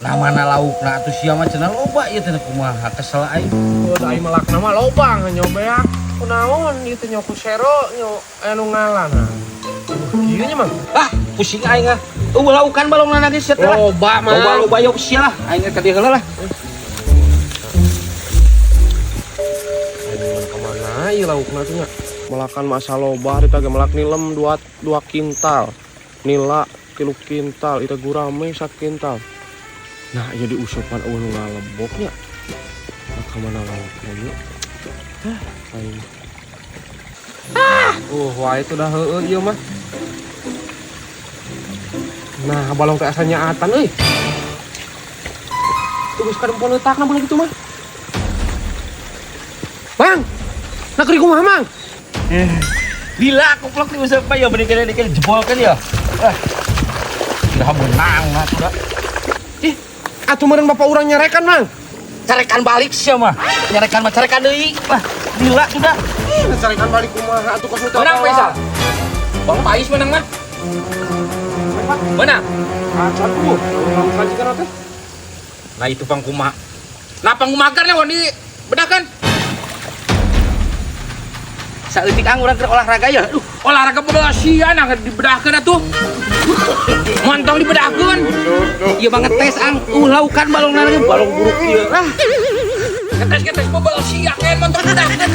Nah, mana lauk nah atuh sia mah cenah loba ieu teh, kumaha, kesel aing. Oh, da aing melakna mah loba nyoba ya. Kunaon ieu teh, nyoku sero nyo aya nu ngalah nah. Kieu nya, Mang. Ah, pusing aing ah. Eueuh laukan balongna ge sia teh lah. Loba, Mang. Loba loba yok sia lah. Aing ka dieu heula lah. Aing kemana ieu laukna tuh nya? Melakan masa loba harita ge, melak nilem 2 2 kintal. Nila 3 kintal, itu gurame 1 kintal. Nah, ieu diusupan eueuh nu ngalebok nya. Nah, kamana laukna nya? Hah, aing. Ah, wah itu dah heueuh ieu mah. Nah, balong teh asa nyaatan euy. Tuh geus kadempon leutakna boleh gitu mah. Mang. Nah, keur kumaha, Mang? Lila koplok di useup ya, bener kene dikene jebol kan ya. Ah. Udah menang lah tuh dah. Ih, atuh meureun bapak urang nyarekan, Mang. Carekan balik sia mah. Nyarekan mah carekan deui. Wah, lila sudah. Ih, carekan balik kumaha atuh, kos. Menang, Faisal. Bang Pais menang mah. Menang. Acan tuh, langsung saja kan teh. Nah, itu pang kumaha. Nah, pang kumagarnya wan di bedakan. Saeutik ang urang keur olahraga ya. Aduh, Olahraga bodoh sia, nah dibedahkeun atuh. Montong dibedahkeun. Ieu banget tes ang. Laukan balongna ge balong buruk ieu lah. Ngetes-ngetes bobol sia kan montong dibedahkeun.